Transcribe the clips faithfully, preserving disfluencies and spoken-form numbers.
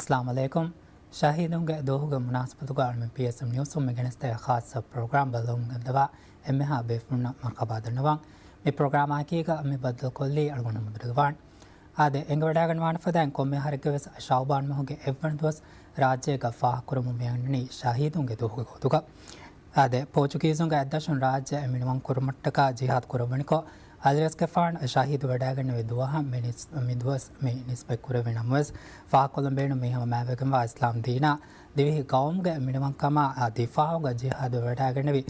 އައްސަލާމު ޢަލައިކުމް. ޝަހީދުންގެ ދުވަހުގެ މުނާސަބަތުގަ އަޅުމެން ޕީއެސްއެމް ނިއުސް މި ގެނެސްދޭ ޚާއްޞަ ޕްރޮގްރާމް ބައްލަވަމުން ގެންދަވާ އެންމެހާ ބޭފުޅުންނަށް މަރުޙަބާ ދަންނަވަން. މި ޕްރޮގްރާމާއެކީގަ މި ބައްދަލުކޮށްލީ އަޅުގަނޑު މުދުރިލުވާން. އާދެ، އެނގިވަޑައިގަންނަވާނެ ފަދައިން ކޮންމެ އަހަރެއްގެ ވެސް ޝަޢުބާން މަހުގެ އެއްވަނަ ދުވަސް ރާއްޖޭގަ ފާހަގަކުރަމުން މިއަންނަނީ ޝަހީދުންގެ ދުވަހުގެ ގޮތުގަ. އާދެ، ޕޯޗުގީޒުންގެ އަތްދަށުން ރާއްޖެ މިނިވަން ކުރުމަށްޓަކާ ޖިހާދު ކުރައްވަނިކޮށް، އަލިރަސްގެފާނު ޝަހީދު ވެޑައިގެންނެވި ދުވަހަށް މި ނިސް-، މި ދުވަސް މި ނިސްބަތް ކުރެވި ނަމަވެސް، ފާހަގަކޮށްލަން ބޭނުން މީ ހަމަ މާތްވެގެންވާ އިސްލާމް ދީނާ ދިވެހި ގައުމުގެ މިނިވަންކަމާ ދިފާޢުގަ ޖިހާދު ވެޑައިގެންނެވި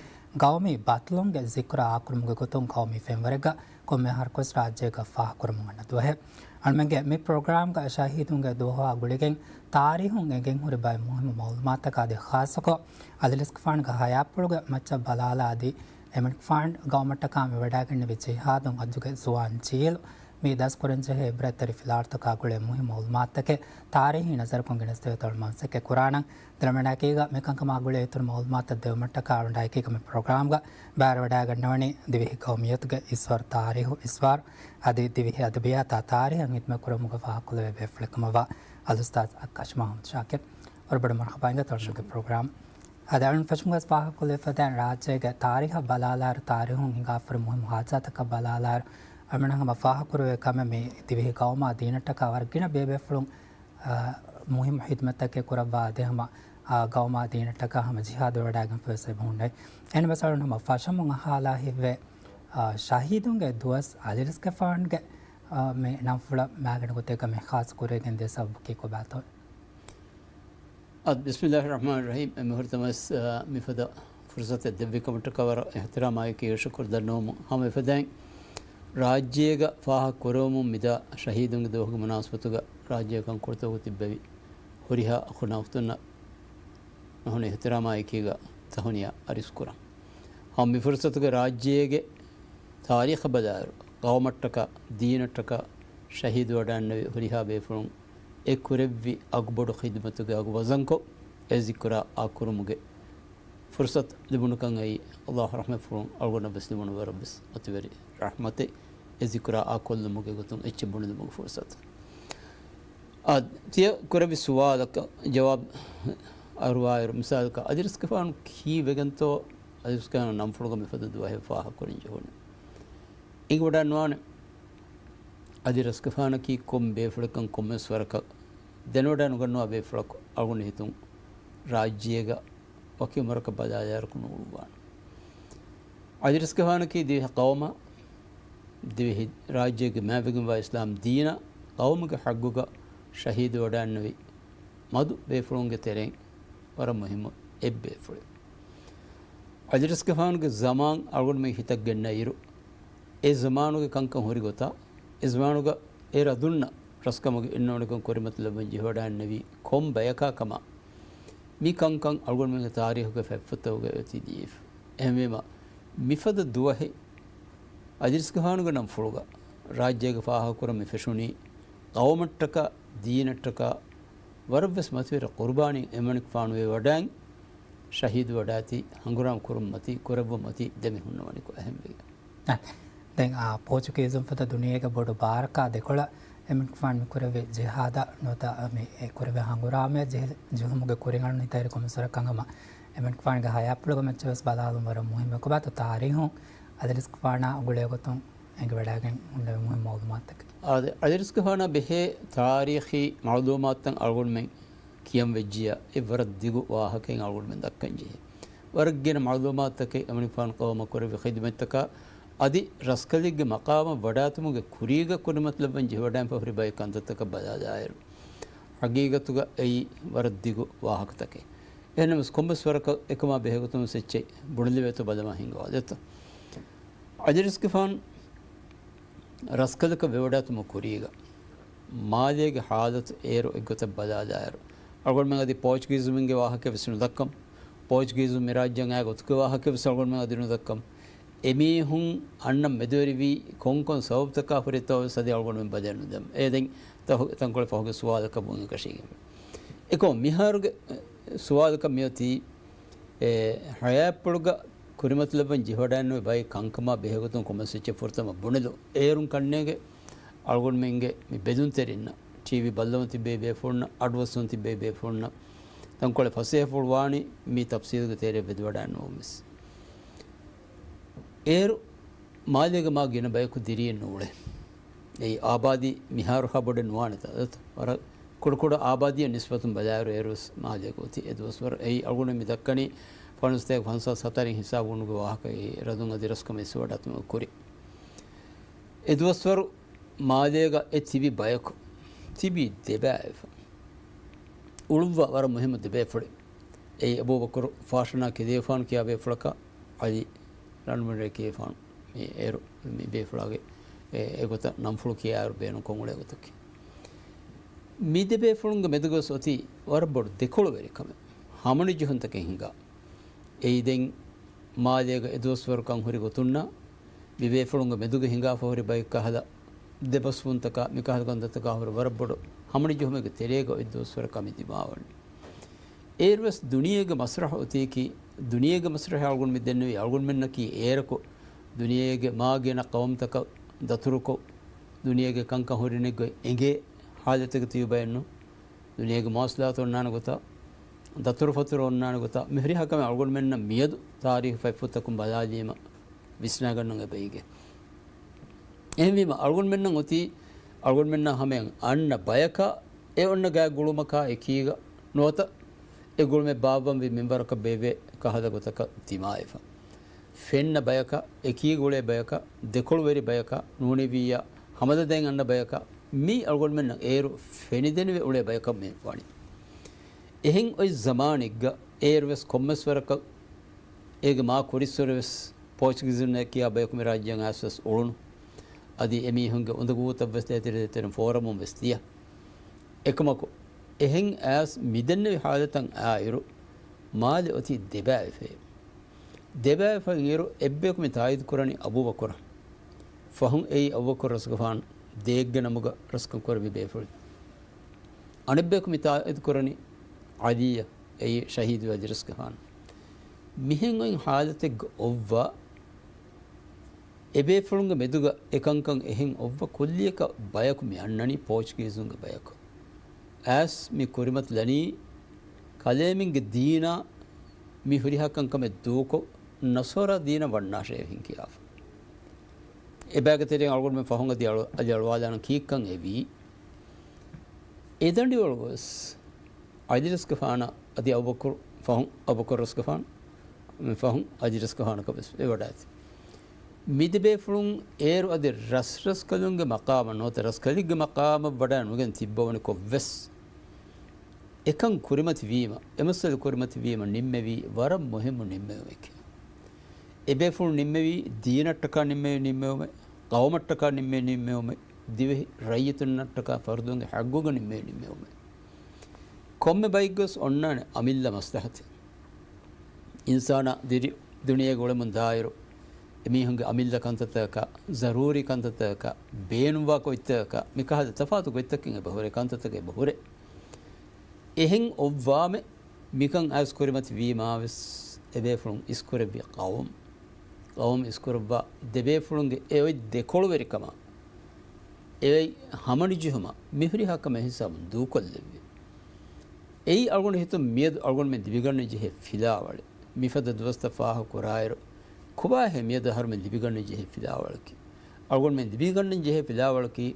ގައުމީ ބަތަލުންގެ ޒިކުރާ އާކުރުމުގެ ގޮތުން ގައުމީ ފެންވަރެއްގަ ކޮންމެ އަހަރަކުވެސް ރާއްޖޭގަ ފާހަގަކުރަމުން އަންނަ ދުވަހެއް. އަޅުމެންގެ މި ޕްރޮގްރާމްގަ ޝަހީދުންގެ ދުވަހާ ގުޅިގެން ތާރީހުން އެނގެން ހުރި ބައެއް މުހިއްމު މަޢުލޫމާތަކާ އަދި ޚާއްޞަކޮށް، އަލިރަސްގެފާނުގެ ހަޔާތްޕުޅުގެ މައްޗަށް ބަލާލާ އަދި އެމަނިކުފާނު ގައުމަށްޓަކާ މި ވެޑައިގެންނެވި ޖިހާދުން އައްޒުގެ ޒުވާން ޖީލު މި ދަސްކުރަންޖެހޭ އިބްރަތްތެރި ފިލާވަޅުތަކާ ގުޅޭ މުހިއްމު މަޢުލޫމާތުތަކެއް ތާރީހީ ނަޒަރަކުން ގެނެސްދެވޭތޯ އަޅުމެން އަންސަކެ ކުރާނަން. ދެން އަޅުމެންނާއެކީގަ މިކަންކަމާ ގުޅޭ އިތުރު މަޢުލޫމާތުތައް ދެވުމަށްޓަކާ އަޅުގަނޑާއެކީގަ މި ޕްރޮގްރާމްގަ ބައިވެވަޑައިގަންނަވަނީ ދިވެހި ގައުމިއްޔަތުގެ އިސްވަރު ތާރީހު އިސްވަރު އަދި ދިވެހި އަދަބިއްޔާތާ ތާރީހަށް ހިދުމަތް ކުރުމުގަ ފާހަގަކޮށްލެވޭ ބޭފުޅެއް ކަމަށްވާ އަލްއުސްތާޛް އައްކަށި މުޙައްމަދު ޝާކިރު. ވަރަށް ބޮޑަށް މަރުޙަބާ އިނގޭތޯ އަޅުގަނޑުގެ ޕްރޮގްރާމް. އަދި އަޅުން ފެށުމުގަ ފާހަގަކޮށްލެވިފަދައިން ރާއްޖޭގެ ތާރީހަށް ބަލާލާއިރު، ތާރީހުން ހިނގާފަ ހުރި މުހިއްމު ހާދިސާތަކަށް ބަލާލާއިރު، އަޅުގަނޑަށް ހަމަ ފާހަގަކުރެވޭ ކަމެއް މި ދިވެހި ގައުމާ ދީނަށްޓަކާ ވަރަށް ގިނަ ބޭބޭފުޅުން، އާ، މުހިއްމު ހިދުމަތްތަކެއް ކުރައްވާ އަދި ހަމަ، އާ، ގައުމާ ދީނަށްޓަކާ ހަމަ ޖިހާދު ވެވަޑައިގެންފަވެސް އެބަހުންނެވި. އެހެންވެސް އަޅުން ހަމަ ފަށަމުން އަހާލާ ހިތްވޭ، އާ، ޝަހީދުންގެ ދުވަސް އަލިރަސްގެފާނުގެ، އާ، މި ނަންފުޅަށް މާގިނަ ގޮތެއްގަ މި ޚާއްޞަ ކުރެވިގެން ދިޔަ ސަބަބަކީ ކޮބާތޯ؟ އަދި، ބިސްމިއްލާހިއްރަޙްމާނިއްރަޙީމް. އެންމެ ފުރަތަމަވެސް، އާ، މިފަދަ ފުރުޞަތެއް ދެއްވިކަމަށްޓަކާ ވަރަށް އިޙްތިރާމާއެކީ ޝުކުރު ދަންނަވަމުން. ހަމަ އެފަދައިން ރާއްޖޭގަ ފާހަގަކުރެވެމުން މިދާ ޝަހީދުންގެ ދުވަހުގެ މުނާސަބަތުގަ ރާއްޖޭގަ ކަންކޮޅުތަކުގަ ތިއްބެވި ހުރިހާ އަޚުންނާ އުޚްތުންނަށް ނަހުން އިޙްތިރާމާއެކީގަ ތަހުނިޔާ އަރިސްކުރަން. ހަމަ މި ފުރުޞަތުގަ ރާއްޖޭގެ ތާރީޚަށް ބަލާއިރު، ގައުމަށްޓަކާ، ދީނަށްޓަކާ ޝަހީދު ވަޑައިގެންނެވި ހުރިހާ ބޭފުޅުން އެ ކުރެއްވި އަގުބޮޑު ޚިދުމަތުގެ އަގު ވަޒަންކޮށް، އެ ޒިކުރާ އާކުރުމުގެ ފުރުޞަތު ލިބުނުކަން އެއީ، ﷲ ރަޙްމަތްފުޅުން އަޅުގަނޑަށްވެސް ލިބުނު ވަރަށްވެސް މަތިވެރި ރަޙްމަތެއް. އެ ޒިކުރާ އާކޮށްލުމުގެ ގޮތުން އެއްޗެއް ބުނެލުމުގެ ފުރުޞަތު. އާ، ތިޔަ ކުރެއްވި ސުވާލަކަށް ޖަވާބު އަރުވާއިރު، މިސާލަކަށް، އަލިރަސްގެފާނު ކީއްވެގެންތޯ އަލިރަސްގެފާނު ނަންފުޅުގަ މިފަދަ ދުވަހެއް ފާހަގަކުރަން ޖެހުނީ؟ އިނގިވަޑައިނުވާނެ. އަލިރަސްގެފާނަކީ ކޮން ބޭފުޅެއްކަން ކޮންމެވެސް ވަރަކަށް ދެނެވަޑައިނުގަންނަވާ ބޭފުޅަކު އަޅުގަނޑު ހިތުން ރާއްޖޭގަ ވަކި އުމުރަކަށް ބަލާލާއިރަކު ނުއުޅުއްވާނެ. އަލިރަސްގެފާނަކީ ދިވެހި ޤައުމަށް، ދިވެހި ރާއްޖޭގެ މާތްވެގެންވާ އިސްލާމް ދީނަށް ޤައުމުގެ ޙައްޤުގަ ޝަހީދު ވަޑައިންނެވި މަދު ބޭފުޅުންގެ ތެރެއިން ވަރަށް މުހިއްމު އެއްބޭފުޅެއް. އަލިރަސްގެފާނުގެ ޒަމާން އަޅުގަނޑުމެން ހިތަށް ގެންނަ އިރު، އެ ޒަމާނުގެ ކަންކަން ހުރި ގޮތާ، އެ ޒަމާނުގަ އެ ރަދުންނަށް ރަސްކަމުގެ އިންނަވަނިކަން ކުރިމަތިލައްވަން ޖެހިވަޑައިންނެވީ ކޮން ބަޔަކާ ކަމަށް، މި ކަންކަން އަޅުގަނޑުމެންގެ ތާރީޚުގެ ފަތްފުށްތަކުގައި އޮތީ ލިޔެފަ. އެހެންވީމަ، މިފަދަ ދުވަހެއް އަލިރަސްގެފާނުގެ ނަންފުޅުގަ ރާއްޖޭގަ ފާހަގަކުރަން މި ފެށުނީ، ޤައުމަށްޓަކާ، ދީނަށްޓަކާ ވަރަށްވެސް މަތިވެރި ޤުރުބާނީ އެމަނިކުފާނު ވެވަޑައިން، ޝަހީދު ވަޑައިތީ، ހަނގުރާމަ ކުރުން މަތީ، ކުރެއްވުން މަތީ ދެމި ހުންނަވަނިކޮށް އެހެންވެގެން. އަ، ދެން، އާ، ޕޯޗުގީޒުން ފަދަ ދުނިޔޭގެ ބޮޑު ބާރަކާ ދެކޮޅަށް އެމަނިކުފާނު މި ކުރެއްވި ޖިހާދަށް ނުވަތަ މި ކުރެއްވި ހަނގުރާމަޔަށް ޖެހި-، ޖެހުމުގެ ކުރިން އަޅުން ހިތަށް އެރި ކޮންމެސް ވަރަކަށް ހަމަ އެމަނިކުފާނުގެ ހަޔާތްޕުޅުގެ މައްޗަށް ވެސް ބަލާލުން ވަރަށް މުހިއްމު. ކޮބާތޯ ތާރީހުން އަލިރަސްގެފާނާ ގުޅޭ ގޮތުން އެނގިވަޑައިގެން ހުންނެވި މުހިއްމު މައުލޫމާތުތަކެއް؟ އާދެ، އަލިރަސްގެފާނާ ބެހޭ ތާރީޚީ މައުލޫމާތުތައް އަޅުގަނޑުމެން ކިޔަން ވެއްޖިއްޔާ، އެއްވަރަށް ދިގު ވާހަކައެއް އަޅުގަނޑުމެން ދައްކަން ޖެހޭ. ވަރަށް ގިނަ މައުލޫމާތުތަކެއް އެމަނިކުފާނު ޤައުމަށް ކުރެއްވި ޚިދުމަތްތަކާ އަދި ރަސްކަލެއްގެ މަޤާމަށް ވަޑާތުމުގެ ކުރީގަ ކުރިމަތިލައްވަން ޖެހިވަޑައިގެންފަ ހުރި ބައެއް ކަންތައްތަކަށް ބަލާލާއިރު، ހަގީގަތުގަ އެއީ ވަރަށް ދިގު ވާހަކަތަކެއް. އެހެންނަމަވެސް ކޮންމެސް ވަރަކަށް އެކަމާ ބެހޭގޮތުން ވެސް އެއްޗެއް ބުނެލެވޭތޯ ބަލަމާ ހިނގަވާލޭތޯ. އަލިރަސްގެފާނު ރަސްކަލަކަށް ވެވަޑާތުމުގެ ކުރީގަ މާލޭގެ ޙާލަތު އޭރު އެއްގޮތަށް ބަލާލާއިރު، އަޅުގަނޑުމެން އަދި ޕޯޗުގީޒުންގެ ވާހަކަ ވެސް ނުދައްކަމު، ޕޯޗުގީޒުން މި ރާއްޖެއަށް އައި ގޮތުގެ ވާހަކަ ވެސް އަޅުގަނޑުމެން އަދި ނުދައްކަމު، އެމީހުން އަންނަން މެދުވެރިވީ ކޮންކޮން ސަބަބުތަކާ ހުރެތޯ ވެސް އަދި އަޅުގަނޑުމެން ބަލަން ނުދެމު. އޭ ދެން ތަ-، ތަންކޮޅެއް ފަހުގެ ސުވާލަކަށް ވުން އެކަށީގެން. އެކަމަ މިހާރުގެ ސުވާލަކަށް މިއޮތީ، އެ، ހަޔާތްޕުޅުގަ ކުރިމަތިލައްވަން ޖެހިވަޑައިންނެވި ބައެއް ކަންކަމާ ބެހޭގޮތުން ކޮންމެސް އެއްޗެއް ފުރަތަމަ ބުނެލުން. އޭރުން ކަންނޭނގެ އަޅުގަނޑުމެންގެ މި ބެލުންތެރިންނަށް، ޓީވީ ބައްލަވަން ތިއްބެވި ބޭފުޅުންނަށް، އަޑުއައްސަވަން ތިއްބެވި ބޭފުޅުންނަށް، ތަންކޮޅެއް ފަސޭހަފުޅު ވާނީ މި ތަފްސީލުގެ ތެރެއަށް ވެދިވަޑައިންނެވުމަށް. އޭރު މާލޭގަ މާ ގިނަ ބަޔަކު ދިރިއެއް ނޫޅޭ. އެއީ އާބާދީ މިހާރުހާ ބޮޑެއް ނުވާނެތާ. ވަރަށް ކުޑަކުޑަ އާބާދީއަށް ނިސްބަތުން ބަލާއިރު އޭރުވެސް މާލޭގަ އޮތީ އެ ދުވަސްވަރު. އެއީ އަޅުގަނޑު މި ދައްކަނީ ފަންސާސް ތޭކަ ފަންސާސް ހަތަރެއް ހިސާބު ނުގެ ވާހަކަ އެ ރަދުން އަދި ރަސްކަމެއް އިސްވަޑާތުމުގެ ކުރިން. އެ ދުވަސްވަރު މާލޭގަ އެ ތިބި ބަޔަކު، ތިބީ ދެބައިވެފަ. އުޅުއްވާ ވަރަށް މުހިއްމު ދެބޭފުޅެއް. އެއީ އަބޫބަކުރު ފާޝަނާ ކެދިޔަފާނު ކިޔާ ބޭފުޅަކާ، އަލީ ރަނޑުމަޑޭ ކިޔެފާނު. މި އޭރު މި ބޭފުޅާގެ އެ، އެގޮތަށް ނަންފުޅު ކިޔާއިރު ބޭނުންކޮށް އުޅޭ ގޮތަކީ. މި ދެ ބޭފުޅުންގެ މެދުގަސް އޮތީ ވަރަށް ބޮޑު ދެކޮޅުވެރިކަމެއް، ހަމަނުޖެހުންތަކެއް ހިނގާ. އެއީ ދެން މާލޭގަ އެ ދުވަސްވަރު ކަން ހުރި ގޮތުންނާ، މި ބޭފުޅުންގެ މެދުގަ ހިނގާފަ ހުރި ބައެއް ކަހަލަ ދެބަސްވުންތަކާ، މި ކަހަލަ ކަންތައްތަކާ ހުރެ ވަރަށް ބޮޑު ހަމަނުޖެހުމެއްގެ ތެރޭގަ އޮތް ދުވަސްވަރަށް ކަމެއް ދިމާވަނީ. އޭރުވެސް ދުނިޔޭގެ މަސްރަހަ އޮތީކީ، ދުނިޔޭގެ މަސްރަހަ އަޅުގަނޑު މި ދެންނެވީ އަޅުގަނޑުމެންނަކީ އޭރަކު ދުނިޔޭގެ މާ ގިނަ ޤައުމުތަކަށް ދަތުރުކޮށް، ދުނިޔޭގެ ކަންކަން ހުރި ނެތް ގޮތް އެނގޭ ހާލަތެއްގަ ތިބި ބައެއްނު. ދުނިޔޭގެ މުވާސަލާތު އޮންނާނެ ގޮތާ، ދަތުރުފަތުރު އޮންނާނެ ގޮތާ، މި ހުރިހާ ކަމެއް އަޅުގަނޑުމެންނަށް މިއަދު ތާރީޚު ފަތްފުށްތަކުން ބަލާލީމަ ވިސްނާގަންނަން އެބަ އިނގޭ. އެހެންވީމަ، އަޅުގަނޑުމެންނަށް އޮތީ، އަޅުގަނޑުމެންނާ ހަމަޔަށް އަންނަ ބަޔަކާ، އެ އޮންނަ ގާތް ގުޅުމަކާ އެކީގަ ނުވަތަ އެ ގުޅުމެއް ބާއްވަންވީ މިންވަރަކަށް ބޭއްވޭ ކަހަލަ ގޮތަކަށް ދިމާވެފަ. ފެންނަ ބަޔަކަށް، އެކީގަ އުޅޭ ބަޔަކަށް، ދެކޮޅުވެރި ބަޔަކަށް، ނޫނިވިއްޔާ ހަމަލަދޭން އަންނަ ބަޔަކަށް، މީ އަޅުގަނޑުމެންނަށް އޭރު ފެނިދެނިވެ އުޅޭ ބަޔަކަށް މި ވަނީ. އެހެން އޮތް ޒަމާނެއްގަ އޭރުވެސް ކޮންމެސް ވަރަކަށް އޭގެ މާ ކުރިއްސުރެވެސް ޕޯޗުގީޒުންނޭ ކިޔާ ބަޔަކު މި ރާއްޖެއަށް އައިސްވެސް އުޅުނު. އަދި އެމީހުންގެ އުނދަގޫތައްވެސް ދޭތެރޭ ދޭތެރެން ފޯރަމުން ވެސް ދިޔަ. އެކަމަކު، އެހެން އައިސް މިދެންނެވި ހާލަތަށް އާއިރު، މާލެ އޮތީ ދެބައިވެފައޭ. ދެބައިވެފައި އިރު، އެއްބަޔަކު މި ތާއީދު ކުރަނީ އަބޫބަކުރަށް. ފަހުން އެއީ އަބޫބަކުރު ރަސްގަފާން ދޭއްގެ ނަމުގަ ރަސްކަން ކުރެއްވި ބޭފުޅެއް. އަނެއްބަޔަކު މި ތާއީދު ކުރަނީ އަލީއަށް، އެއީ ޝަހީދު އަލީ ރަސްގަފާން. މިހެން އޮތް ހާލަތެއްގަ އޮއްވާ، އެބޭފުޅުންގެ މެދުގަ އެކަންކަން އެހެން އޮއްވަ ކުއްލިއަކަށް ބަޔަކު މި އަންނަނީ ޕޯޗުގީޒުންގެ ބަޔަކު. އައިސް މި ކުރިމަތިލަނީ ކަލޭމެންގެ ދީނާ މި ހުރިހާ ކަންކަމެއް ދޫކޮށް، ނަޞާރާ ދީނަށް ވަންނާށޭ ހިން ކިޔާފަ. އެބައިގެ ތެރެއިން އަޅުގަނޑުމެން ފަހުން އަދި އަޅު-، އަދި އަޅުވާލާނަން ކީއްކަން އެވީ. އެ ދަނޑިވަޅުގަވެސް އަލީ ރަސްގަފާނަށް އަދި އަބޫބަކުރު، ފަހުން އަބޫބަކުރު ރަސްގަފާނު، މި ފަހުން އަލީ ރަސްގަފާނަކަށް ވެސް ވެވަޑައިތި. މި ދެބޭފުޅުން އޭރު އަދި ރަސްރަސްކަލުންގެ މަޤާމަށް ނުވަތަ ރަސްކަލެއްގެ މަޤާމަށް ވަޑައި ނުގެން ތިއްބަވަނިކޮށް ވެސް، އެކަން ކުރިމަތިވީމަ، އެ މައްސަލަ ކުރިމަތިވީމަ ނިންމެވީ ވަރަށް މުހިއްމު ނިންމެވުމެކޭ. އެބޭފުޅުން ނިންމެވީ ދީނަށްޓަކާ ނިންމެވި ނިންމެވުމެއް، ޤައުމަށްޓަކާ ނިންމެވި ނިންމެވުމެއް، ދިވެހި ރައްޔިތުންނަށްޓަކާ ފަރުދުންގެ ޙައްޤުގަ ނިންމެވި ނިންމެވުމެއް. ކޮންމެ ބައެއްގަސް އޮންނާނެ އަމިއްލަ މަސްލަހަތެއް. އިންސާނާ ދިރި ދުނިޔޭގަ އުޅެމުން ދާއިރު، އެމީހުންގެ އަމިއްލަ ކަންތައްތަކަކާ، ޒަރޫރީ ކަންތައްތަކަކާ، ބޭނުންވާ ގޮތްތަކަކާ، މިކަހަލަ ތަފާތު ގޮތްތަކެއް އެބަ ހުރޭ، ކަންތައްތަކެއް އެބަ ހުރޭ. އެހެން އޮއްވާމެ، މިކަން އައިސް ކުރިމަތި ވީމާވެސް އެބޭފުޅުން އިސްކުރެއްވި ޤައުމު، ޤައުމު އިސްކުރައްވާ ދެބޭފުޅުންގެ އެ އޮތް ދެކޮޅުވެރިކަމާ، އެ އޮތް ހަމަނުޖެހުމާ މިހުރިހާ ކަމެއް ހިސާބުން ދޫކޮށްލެއްވި. އެއީ އަޅުގަނޑު ހިތުން މިއަދު އަޅުގަނޑުމެން ލިބިގަންނަން ޖެހޭ ފިލާވަޅެއް. މިފަދަ ދުވަސްތައް ފާހަގަ ކުރާއިރު، ކޮބާހޭ މިއަދު އަހަރުމެން ލިބިގަންނަން ޖެހޭ ފިލާވަޅަކީ؟ އަޅުގަނޑުމެން ލިބިގަންނަން ޖެހޭ ފިލާވަޅަކީ،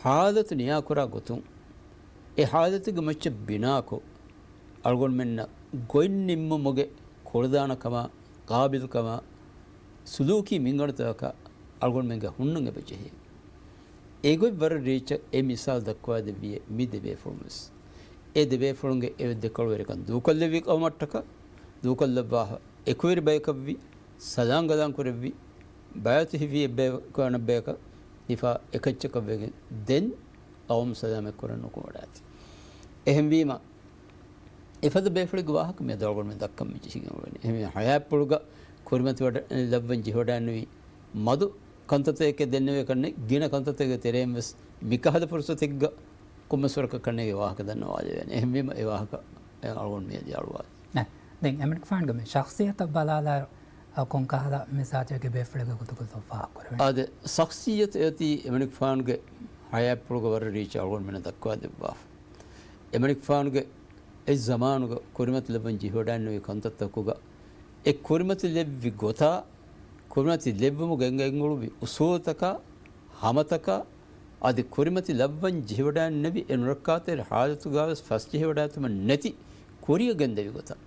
ޙާލަތު ނިޔާކުރާ ގޮތުން، އެ ޙާލަތުގެ މައްޗަށް ބިނާކޮށް، އަޅުގަނޑުމެންނަށް ގޮތް ނިންމުމުގެ ކުޅަދާނަކަމާ، ޤާބިލްކަމާ، ސުލޫކީ މިންގަނޑުތަކަކަށް އަޅުގަނޑުމެންގެ ހުންނަން އެބަޖެހޭ. އެގޮތް ވަރަށް ރީއްޗަށް އެ މިސާލު ދައްކަވާދެއްވިއޭ މި ދެބޭފުޅުން ވެސް. އެ ދެބޭފުޅުންގެ އެ ދެކޮޅުވެރިކަން ދޫކޮށްލެއްވި ޤައުމަށްޓަކައި، ދޫކޮށްލައްވާފަ އެކުވެރި ބަޔަކަށްވި، ސަލާން ގަލާން ކުރެއްވި، ބައިތު ހިފީ އެއްބަޔަކު އަނެއްބަޔަކަށް ހިފާ އެކައްޗަކަށްވެގެން ދެން ޤައުމު ސަލާމަތް ކުރަން ނުކުމެވަޑައިތި. އެހެންވީމަ، އެފަދަ ބޭފުޅެއްގެ ވާހަކަ މިއަދު އަޅުގަނޑުމެން ދައްކަން މި ޖެހިގެން އުޅެނީ. އެހެންވީމަ، ޙަޔާތްޕުޅުގަ ކުރިމަތިވަޑަ-، ލައްވަން ޖެހިވަޑައިންނެވި މަދު ކަންތައްތަކެއް ދެންނެވޭ ކަންނެ، ގިނަ ކަންތައްތަކެއްގެ ތެރެއިން ވެސް މިކަހަލަ ފުރުސަތެއްގަ ކޮންމެސް ވަރަކަށް ކަންނޭގެ ވާހަކަ ދަންނަވާލެވޭނެ. އެހެންވީމަ އެ ވާހަކަ އަޅުގަނޑު މިއަދި އަޅުވާލި. ނަ، ދެން އެމަނިކުފާނުގެ މި ޝަޚްޞިއްޔަތަށް ބަލާލާއިރު، އަ، ކޮން ކަހަލަ މިޒާޖެއްގެ ބޭފުޅެއްގެ ގޮތަކުންތޯ ފާހަގަކުރެވެނީ؟ އާދެ، ޝަޚްޞިއްޔަތު އޭތި އެމަނިކުފާނުގެ އަޔާއެއްޕުޅުގަ ވަރަށް ރީއްޗަށް އަޅުގަނޑުމެންނަށް ދައްކަވާ ދެއްވާފަ. އެމަނިކުފާނުގެ އެއް ޒަމާނުގަ ކުރިމަތިލައްވަން ޖެހިވަޑައިންނެވި ކަންތައްތަކުގަ އެ ކުރިމަތިލެއްވި ގޮތާ، ކުރިމަތިލެއްވުމުގެ އެނގެންގުޅުއްވި އުސޫލުތަކާ، ހަމަތަކާ، އަދި ކުރިމަތިލައްވަން ޖެހިވަޑައިންނެވި އެ ނުރައްކާތެރި ހާލަތުގަވެސް ފަސްޖެހިވަޑައިގަތުމަށް ނެތި ކުރިއަށް ގެންދެވި ގޮތަށް.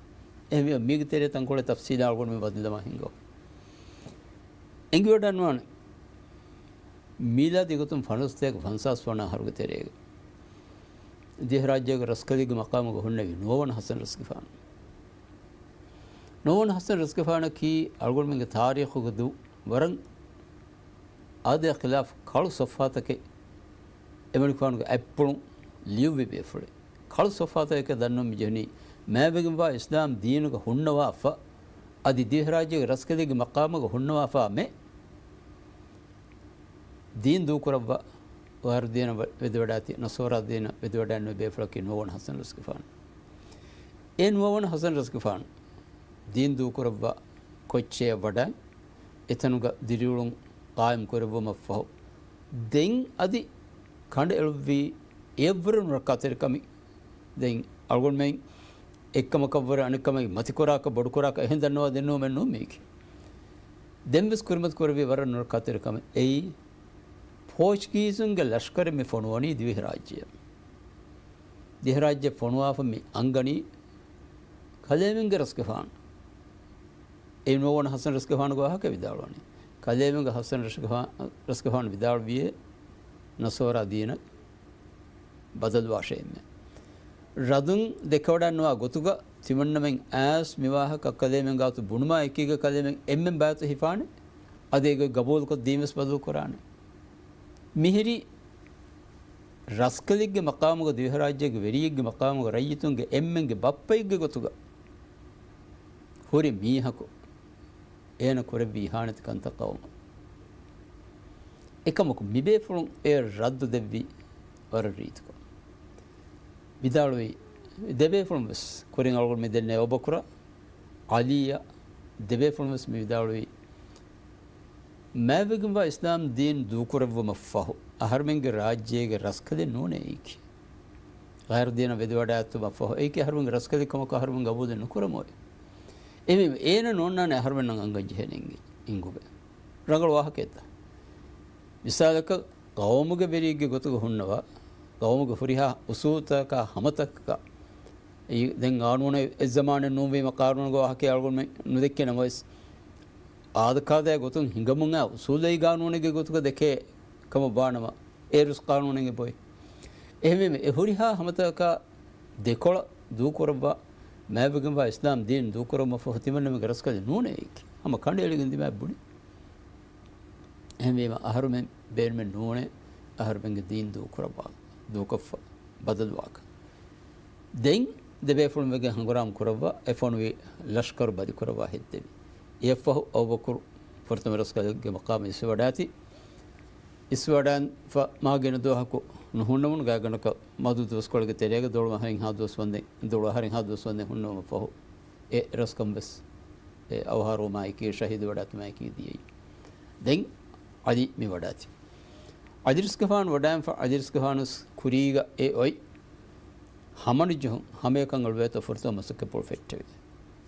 އެހެންވީމަ މީގެ ތެރޭ ތަންކޮޅެއް ތަފްސީލާ އަޅުގަނޑުމެން ބަދަލުލަމާ ހިނގަމު. އެނގިވަޑަންވާނެ. މީލާދީ ގޮތުން ފަންސާސް ފަންސާސް ވަނަ އަހަރުގެ ތެރޭގަ ދިވެހިރާއްޖޭގެ ރަސްކަލެއްގެ މަޤާމުގަ ހުންނެވި ނުވަވަނަ ޙަސަން ރަސްގެފާނު. ނުވަވަނަ ޙަސަން ރަސްގެފާނަކީ އަޅުގަނޑުމެންގެ ތާރީޚުގެ ދު ވަރަށް އާދަޔާ ޚިލާފު ކަޅު ސޮފްހާތަކެއް އެމަނިކުފާނުގެ އަތްޕުޅުން ލިޔުއްވި ބޭފުޅެއް. ކަޅު ސޮފްހާތަކަކަށް ދަންނަވަން މި ޖެހުނީ މާތްވެގެންވާ އިސްލާމް ދީނުގަ ހުންނަވާފަ، އަދި ދިވެހިރާއްޖޭގެ ރަސްކަލެއްގެ މަޤާމުގަ ހުންނަވާފާ މެ ދީން ދޫކުރައްވާ، ވަރުދީނަށް ވެ-، ވެދެވަޑާތި ނަޞާރާ ދީނަށް ވެދެވަޑައިންނެވި ބޭފުޅަކީ ނުވަވަނަ ޙަސަން ރަސްގެފާނު. އެ ނުވަވަނަ ޙަސަން ރަސްގެފާނު ދީން ދޫކުރައްވާ ކޮއްޗެއަށް ވަޑައި، އެތަނުގަ ދިރިއުޅުން ޤާއިމް ކުރެއްވުމަށްފަހު، ދެން އަދި ކަނޑައެޅުއްވީ އެއަށްވުރެ ނުރައްކާތެރިކަމެއް. ދެން އަޅުގަނޑުމެން އެއްކަމަކަށްވުރެ އަނެއްކަމެއް މަތިކުރާކަށް ބޮޑުކުރާކަށް އެހެން ދަންނަވާ ދެންނެވުމެއް ނޫން މީކީ. ދެންވެސް ކުރިމަތި ކުރެއްވީ ވަރަށް ނުރައްކާތެރިކަމެއް. އެއީ ފޯޗުގީޒުންގެ ލަޝްކަރެއް މި ފޮނުވަނީ ދިވެހިރާއްޖެއަށް. ދިވެހިރާއްޖެ ފޮނުވާފަ މި އަންގަނީ ކަލޭމެންގެ ރަސްގެފާނު. އެ ނުވަވަނަ ޙަސަން ރަސްގެފާނުގެ ވާހަކަ ވިދާޅުވަނީ. ކަލޭމެންގެ ޙަސަން ރަސްގެފާ-، ރަސްގެފާނު ވިދާޅުވިއޭ ނަޞާރާ ދީނަށް ބަދަލުވާށޭ އެންމެ. ރަދުން ދެކެވަޑަންނަވާ ގޮތުގަ ތިމަންނަމެން އައިސް މި ވާހަކަ ކަލޭމެން ގާތު ބުނުމާ އެކީގަ ކަލޭމެން އެންމެން ބައިތު ހިފާނެ. އަދި އޭގޮތް ގަބޫލުކޮށް ދީންވެސް ބަދަލު ކުރާނެ. މިހިރީ ރަސްކަލެއްގެ މަޤާމުގަ ދިވެހިރާއްޖޭގެ ވެރިއެއްގެ މަޤާމުގަ ރައްޔިތުންގެ އެންމެންގެ ބައްޕައެއްގެ ގޮތުގަ ހުރި މީހަކު އޭނަ ކުރެއްވި އިހާނެތި ކަންތައް ޤައުމަށް. އެކަމަކު މިބޭފުޅުން އެ ރައްދު ދެއްވީ ވަރަށް ރީތިކޮށް. ވިދާޅުވީ ދެބޭފުޅުން ވެސް ކުރިން އަޅުގަނޑު މި ދެންނެވި އަބޫބަކުރާ، ޢަލީއާ ދެބޭފުޅުން ވެސް މި ވިދާޅުވީ މާތްވެގެންވާ އިސްލާމް ދީން ދޫކުރެއްވުމަށްފަހު، އަހަރުމެންގެ ރާއްޖޭގެ ރަސްކަލެއް ނޫނޭ އެއީކީ. ޣައިރު ދީނަށް ވެދެވަޑައިގަތުމަށްފަހު، އެއީކީ އަހަރުމެންގެ ރަސްކަލެއް ކަމަކު އަހަރުމެން ގަބޫލެއް ނުކުރަމުވެ. އެހެންވީމަ އޭނަ ނޯންނާނެ އަހަރުމެންނަށް އަންގަން ޖެހޭނެ އިނގި-، އިނގުމެއް. ރަނގަޅު ވާހަކައެއްތަ؟ މިސާލަކަށް، ޤައުމުގެ ވެރިއެއްގެ ގޮތުގަ ހުންނަވާ، ޤައުމުގެ ހުރިހާ އުސޫލުތަކާ ހަމަތަކަކާ، އެއީ ދެން ޤާނޫނެއް އެއްޒަމާނެއް ނޫންވީމަ، ޤާނޫނުގެ ވާހަކައެއް އަޅުގަނޑުމެން ނުދެއްކޭ ނަމަވެސް، އާދަކާދައި ގޮތުން ހިނގަމުން އައި އުސޫލީ ޤާނޫނެއްގެ ގޮތުގަ ދެކޭ ކަމަށް ވާނަމަ، އޭރުސް ޤާނޫނެއް އެބައޮތް. އެހެންވީމަ، އެ ހުރިހާ ހަމަތަކަކާ ދެކޮޅަށް ދޫކުރައްވާ، މާތްވެގެންވާ އިސްލާމް ދީން ދޫކުރުމަށްފަހު ތިމަންނަމެންގެ ރަސްކަލެއް ނޫނޭ އެއީކީ. ހަމަ ކަނޑައެޅިގެން ދިމާއަށް ބުނި. އެހެންވީމަ، އަހަރުމެން ބޭނުމެއް ނޫނޭ، އަހަރުމެންގެ ދީން ދޫކުރައްވާ، ދޫކޮށްފަ ބަދަލުވާކަށް. ދެން ދެބޭފުޅުން ވެގެން ހަނގުރާމަ ކުރައްވާ، އެ ފޮނުވި ލަޝްކަރު ބަދިކުރައްވާ ހެއްދެވި. އެއަށްފަހު އަބޫބަކުރު ފުރަތަމަ ރަސްކަލެއްގެ މަޤާމަށް އިސްވެވަޑާތި. އިސްވެވަޑައިގެންފަ މާ ގިނަ ދުވަހަކު ނުހުންނަމުން، ގާތްގަނޑަކަށް މަދު ދުވަސްކޮޅެއްގެ ތެރޭގަ ދޮޅު އަހަރެއްހާ ދުވަސް ވަންދެން، ދޮޅު އަހަރެއްހާ ދުވަސް ވަންދެން ހުންނެވުމަށްފަހު، އެ ރަސްކަން ވެސް އެ އަވަހާރަވުމާއެކީ، ޝަހީދުވެވަޑާތީމާއެކީ ދިޔައީ. ދެން ޢަލީ މި ވަޑާތީ. ޢަލީ ރަސްގެފާނު ވަޑައިގެންފަ، ޢަލީ ރަސްގެފާނު ވެސް ކުރީގަ އެ އޮތް ހަމަނުޖެހުން ހަމައެކަން އެޅުވޭތޯ ފުރަތަމަ މަސައްކަތްޕުޅު ފެއްޓެވި.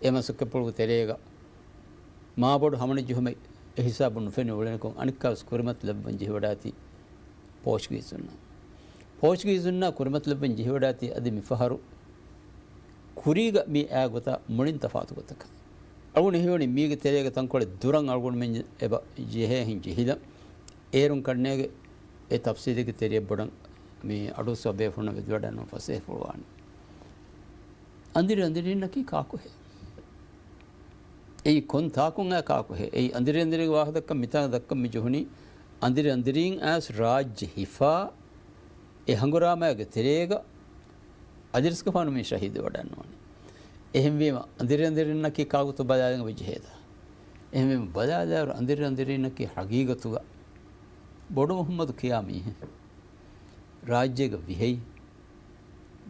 އެ މަސައްކަތްޕުޅުގެ ތެރޭގަ މާބޮޑު ހަމަނުޖެހުމެއް އެ ހިސާބުން ނުފެނި އުޅެނިކޮށް، އަނެއްކާވެސް ކުރިމަތިލައްވަން ޖެހިވަޑާތީ ޕޯޗުގީޒުންނާ. ޕޯޗުގީޒުންނާ ކުރިމަތިލައްވަން ޖެހިވަޑާތީ އަދި މިފަހަރު ކުރީގަ މި އައި ގޮތާ މުޅިން ތަފާތު ގޮތަކަށް. އަޅުގަނޑު ހީވަނީ މީގެ ތެރޭގަ ތަންކޮޅެއް ދުރަށް އަޅުގަނޑުމެން އެބަ ޖެހޭހެން ޖެހިލަން. އޭރުން ކަންނޭގެ އެ ތަފްސީލެއްގެ ތެރެއަށް ބޮޑަށް މި އަޑުއައްސަވާ ބޭފުޅުންނަށް ވެދެވަޑައިގަންނަވާން ފަސޭހަފުޅުވާނެ. އަނދިރި އަނދިރިންނަކީ ކާކުހޭ؟ އެއީ ކޮން ތާކުން އައި ކާކުހޭ؟ އެއީ އަނދިރި އަނދިރިގެ ވާހަކަ ދައްކަން މިތާނގަ ދައްކަން މި ޖެހުނީ، އަނދިރި އަނދިރިން އައިސް ރާއްޖެ ހިފާ، އެ ހަނގުރާމައިގެ ތެރޭގަ އަލިރަސްގެފާނު މި ޝަހީދުވެވަޑައިގަންނަވަނީ. އެހެންވީމަ، އަނދިރި އަނދިރިންނަކީ ކާކުތޯ ބަލާލަން އެބަ ޖެހޭތަ؟ އެހެންވީމަ، ބަލާލާއިރު އަނދިރި އަނދިރިންނަކީ ހަގީގަތުގަ ބޮޑު މުހައްމަދު ކިޔާ މީހެއް. ރާއްޖޭގަ ވިހައި،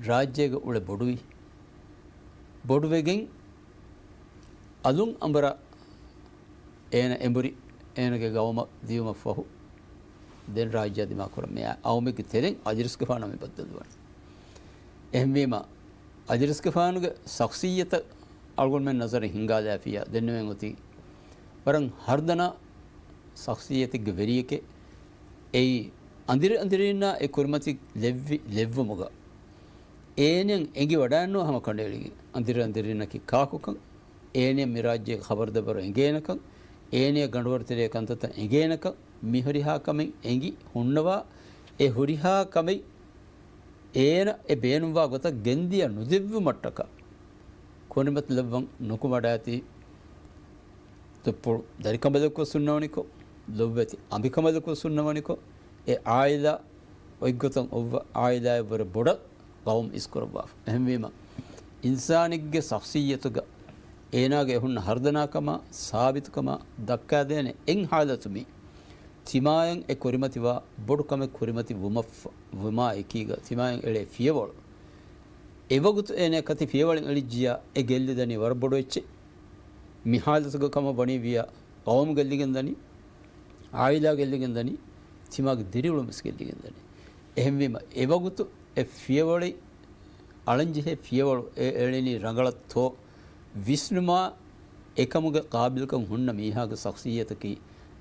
ރާއްޖޭގަ އުޅެ ބޮޑުވި، ބޮޑުވެގެން އަލުން އަނބުރާ އޭނަ އެނބުރި އޭނަގެ ގައުމަށް ދިޔުމަށްފަހު، ދެން ރާއްޖެއާ ދިމާކުރަން މި އައި އައުމެއްގެ ތެރެއިން އަލިރަސްގެފާނާ މި ބައްދަލުވަނީ. އެހެންވީމަ، އަލިރަސްގެފާނުގެ ޝަޚްޞިއްޔަތަށް އަޅުގަނޑުމެން ނަޒަރެއް ހިންގާލާފިއްޔާ ދެންނެވެން އޮތީ ވަރަށް ހަރުދަނާ ޝަޚްޞިއްޔަތެއްގެ ވެރިއެކޭ. އެއީ އަނދިރި އަނދިރިންނާ އެ ކުރިމަތި ލެއްވި ލެއްވުމުގަ އޭނައަށް އެނގި ވަޑައިންނުވާ ހަމަ ކަނޑައެޅިގެން، އަނދިރި އަނދިރިންނަކީ ކާކުކަން، އޭނައަށް މި ރާއްޖޭގެ ޚަބަރު ދަބަރު އެނގޭނެކަން، އޭނައަށް ގަނޑުވަރު ތެރޭ ކަންތައްތައް އެނގޭނެކަން، މި ހުރިހާ ކަމެއް އެނގި ހުންނަވާ، އެ ހުރިހާ ކަމެއް އޭނަ އެ ބޭނުންވާ ގޮތަށް ގެންދިޔަ ނުދެއްވުމަށްޓަކާ، ކުރިމަތިލައްވަން ނުކުމަޑާތީ، ދުއްޕުޅު ދަރިކަނބަލަކުވެސް ހުންނަވަނިކޮށް، ލޮބުވެތި އަނބިކަނބަލަކުވެސް ހުންނަވަނިކޮށް، އެ އާއިލާ އޮތްގޮތަށް އޮއްވަ އާއިލާއަށްވުރެ ބޮޑަށް ޤައުމު އިސްކުރައްވާފަ. އެހެންވީމަ، އިންސާނެއްގެ ޝަޚްޞިއްޔަތުގަ އޭނާގެ އެހުންނަ ހަރުދަނާކަމާ، ސާބިތުކަމާ ދައްކާދޭނެ އެއް ޙާލަތު މީ. ތިމާޔަށް އެ ކުރިމަތިވާ ބޮޑު ކަމެއް ކުރިމަތި ވުމަށްފަ-، ވުމާ އެކީގަ ތިމާޔަށް އެޅޭ ފިޔަވަޅު. އެވަގުތު އޭނާ ކަތި ފިޔަވަޅެއް އެޅިއްޖިޔާ އެ ގެއްލިދަނީ ވަރަށް ބޮޑު އެއްޗެއް. މި ޙާލަތުގަ ކަމަށް ވަނީ ވިޔާ، ޤައުމު ގެއްލިގެން ދަނީ، އާއިލާ ގެއްލިގެން ދަނީ، ތިމާގެ ދިރިއުޅުން ވެސް ގެއްލިގެން ދަނީ. އެހެންވީމަ، އެވަގުތު އެ ފިޔަވަޅެއް އަޅަންޖެހޭ ފިޔަވަޅު އެ އެޅެނީ ރަނގަޅަށްތޯ ވިސްނުމާ، އެކަމުގެ ޤާބިލްކަން ހުންނަ މީހާގެ ޝަޚްޞިއްޔަތަކީ